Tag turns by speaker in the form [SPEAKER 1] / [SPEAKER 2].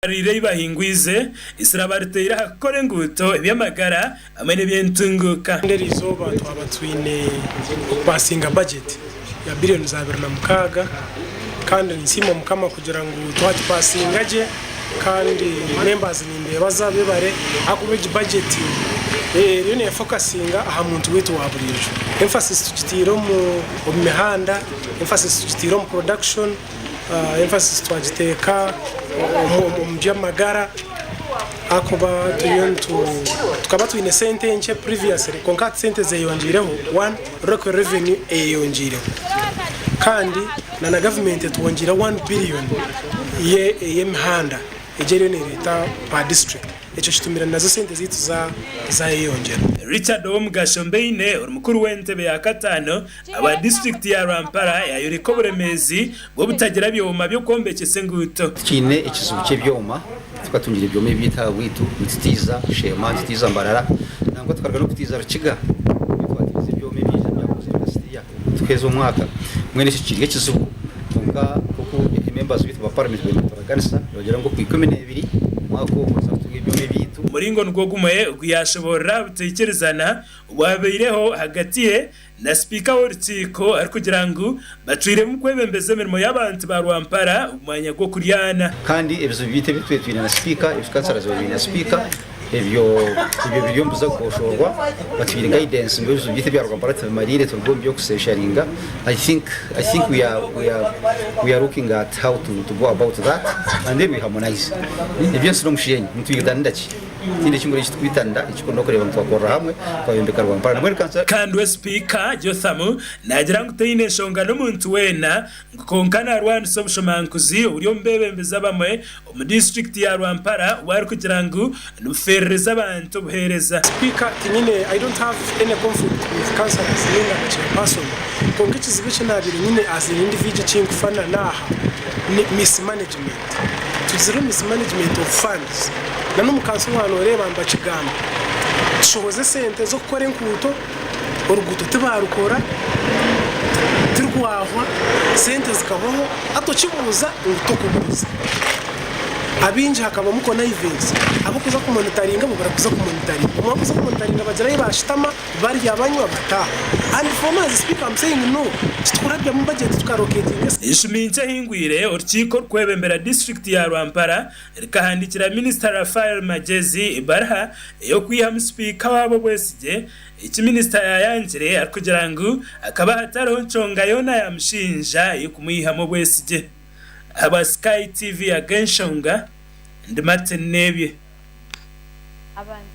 [SPEAKER 1] Bariire ei bahingwize, eisira bariteire aha kukora enguuto, eby'amagara hamwe n'eby'entunguuka.
[SPEAKER 2] Kandi eriizooba twaba twine okupasinga bajeti ya biliyoni za 26 kandi ninsiima Mukama kugira ngu twagipasinga gye kandi members nimbebaza bebare ahakuba egi bajeti eriyo nefokasinga aha muntu waitu wa buriijo. Emphasis tugiteire omu mihanda, emphasis tugiteire omu production. Emphasis twagiteeka omu by'amagara ahakuba turiyo nitu tukaba twine sente nkye previously kwonka hati sente zeyongyeireho one local revenue eyeyongyeireho kandi na na gavumenti etwongyeire one billion ey'emihanda egyo eriyo nereeta per district. Ekyo kitumire nazo sente zaitu zayeyongyera.
[SPEAKER 1] Richard Owomugasho Mbeine ori mukuru w'entebe ya kataano aba disiturikiti ya Rwampara yayoreka oburemeezi bw'obutagira byoma by'okwombekyesa enguuto.
[SPEAKER 3] Tukiine ekizibu ky'ebyoma, tukatungire ebyoma ebyaitu ahabwaitu nitutiiza Sheema, nitutiiza Mbarara nangwa tukaruga n'okutiiza Rukiga nibyo twatiize ebyoma ebyaija byakozire last year tukaheeza omwaka. Mbwenu ekyo kiri ekizibu kwonka nk'oku members baitu ba parliament bariyo nibaturaganisa nibagira ngu okw'ikumi n'ebiri omwaka ogu nituza kutunga ebyoma ebyaitu.
[SPEAKER 1] Omuringo nigwo gumwe ogu yaashoboorora aha butaikirizana obwabaireho ahagati ye na sipiika w'orukiiko arikugira ngu bacwiremu kwebembeza emirimo y'abantu ba Rwampara omu mwanya gw'okuryana.
[SPEAKER 3] Kandi ebizibu byaitu ebi twetwire na sipiika, ebi kansarazi babaire na sipiika, ebyo ebyo biriyo nibiza kugoshoorwa, batuhaire guidance ngu ebizibu byaitu ebya Rwampara tubimariire turuge omu by'okusesharinga. I think I think we are we are we are looking at how to to go about that and then we harmonize. Eby'ensi n'omushenyi nitwitanira ki? Tihaine ekindi eki turikwitanira ekikuru n'okureeba ngu twakorera hamwe twayombeka Rwampara. Nambwenu kansara.
[SPEAKER 1] Kandi we Sipiika Jotham naagira ngu taine nshonga n'omuntu weena ngu kwonka naarwanisa obushomankuzi oburi omu beebembezi abamwe omu disiturikiti ya Rwampara obu arikugira ngu nibufeerereza abantu obuheereza.
[SPEAKER 2] Sipiika, Tinyine, I don't have any conflict with councillors ninga na chairperson, kwonka ekizibu eki naabaire nyine as an individual ekinkufana naaha ni mismanagement. Tugizire mismanagement of funds na n'omu kanso waaba nooreeba nibakigamba, tushohoze esente z'okukora enkuuto, oruguuto tibaarukora, tirwahwa, sente zikahwaho, hati okibuuza ngu tokubuuza. Abaingi hakabamu connivance, abarikuza kumonitaringa bo barikuza kumonitaringa, obumwe abarikuza kumonitaringa bagira ahi baashutama barya banywa bataaha. And for me as a speaker I'm saying no, titukurabyamu budget tukaroketinga esente.
[SPEAKER 1] Enshumi nkye ehingwire, orukiiko orukwebembera disiturikiti ya Rwampara rikahandiikira Minisita Raphael Magyezi ebaruha ey'okwihamu sipiika waabo obwesigye, eki minisita yaayangire arikugira ngu hakaba hatariho nshonga yoona yaamushinja ey'okumwihamu obwesigye. Ahabwa Sky TV ag'enshonga, ndi Martin Nebye.
[SPEAKER 4] Abantu.